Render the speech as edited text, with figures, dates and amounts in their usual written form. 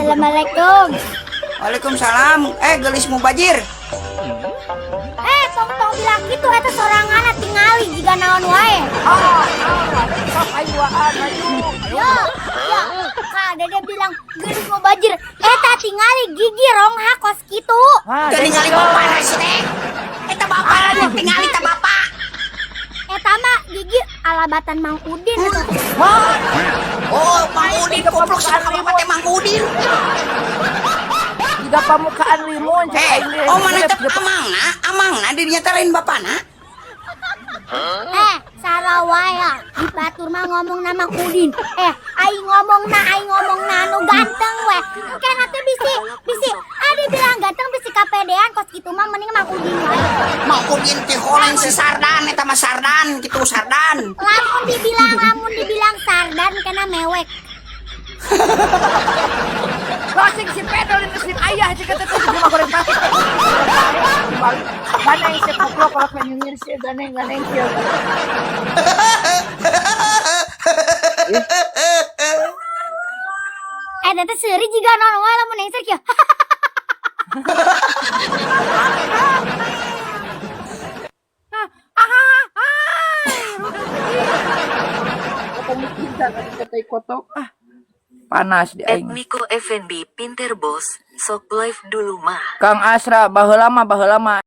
Assalamualaikum. Waalaikumsalam. Eh, geulis mubajir. Eh, tong tong bilang gitu, eta sorangan tingali jiga naon wae. Ah, ah, sok aing duaan ayo. Yo, ya, Kak Dede bilang geulis mubajir. Eta tingali gigi ronghak kos kitu. Wah, Teu ningali bapak sih teh. Eta bapak lah tingali ta bapak. Eta mah gigi alabatan Mang Udin eta. Wah, Oh, Mang Udin goblok sih ka bapak teh Mang Udin. Jiga pamukaan limun cek Eh, aing ge. oh mana teh amangna? Amangna dirinya teh lain bapana. Eh, salah wae ah. Di batur mah ngomong nama Udin. Eh, aing ngomong na anu ganteng we. Kayak nanti bisi bisi ah dibilang ganteng bisi kapedean kos kitu mah mending Mang Udin wae. Mang Udin teh holen si Sardan, eta mah Sardan gitu, Sardan. Lamun dibilang Sardan kena mewek. Closing si Pedro di mesin ayah jika teh cuma goreng pasti. Ganeng si goblok kalau penyengir sih ganeng ganeng kieu. Eh, nanti seuri juga naon wae lamun nengser kieu. Ah, ah, ah. Kotok ah. Panas di aing. Miko FNB pinter bos, sok live dulu mah. Kang Asra baheula mah baheula mah.